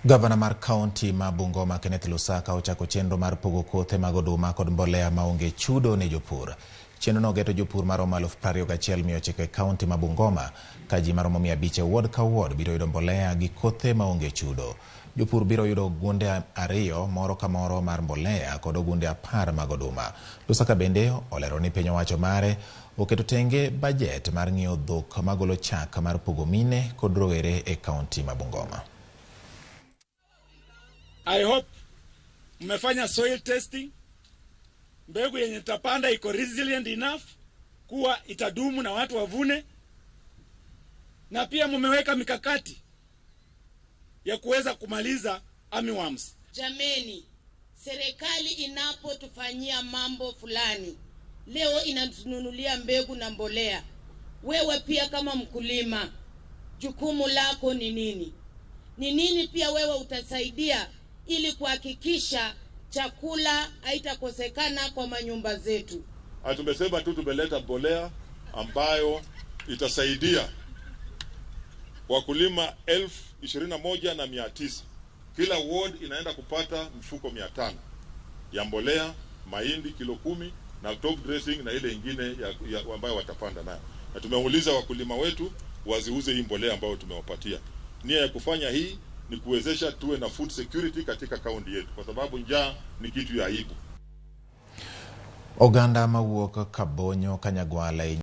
Gavana mar kaunti ma Bungoma Kenneth Lusaka ochako chenro mar pogo kothe mag oduma kod mbolea maonge chudo ne jopur. Chenrono geto jopur maromo 21,900 e kaunti ma Bungoma ka ji maromo 500 e ward ka ward biro yudo mbolea gi kothe maonge chudo. Jopur biro yudo ogunde 2 moro ka moro mar mbolea kod ogunde 10 mag oduma. Lusaka bende olero ni piny owacho mare oketo tenge bajet mar ng'iewo dhok magolo chak mar pogo mine kod rowere e kaunti ma Bungoma. I hope mmefanya soil testing, mbegu yenye tapanda iko resilient enough kuwa itadumu na watu wavune, na pia mmeweka mikakati ya kuweza kumaliza armyworms. Jameni, serikali inapotufanyia mambo fulani, leo inatununulia mbegu na mbolea, wewe pia kama mkulima, jukumu lako ni nini? Ni nini pia wewe utasaidia ili kuhakikisha chakula haitakosekana kwa manyumba zetu? Tumesema tu tumeleta mbolea ambayo itasaidia wakulima 21,900. Kila ward inaenda kupata mfuko 500 ya mbolea, mahindi kilo 10 na top dressing na ile ingine ya ambayo watapanda nayo. Na tumeuliza wakulima wetu waziuze hii mbolea ambayo tumewapatia. Nia ya kufanya hii ni kuwezesha tuwe na food security katika kaunti yetu, kwa sababu njaa ni kitu ya aibu. Oganda mawuok Kabonyo Kanyagwal.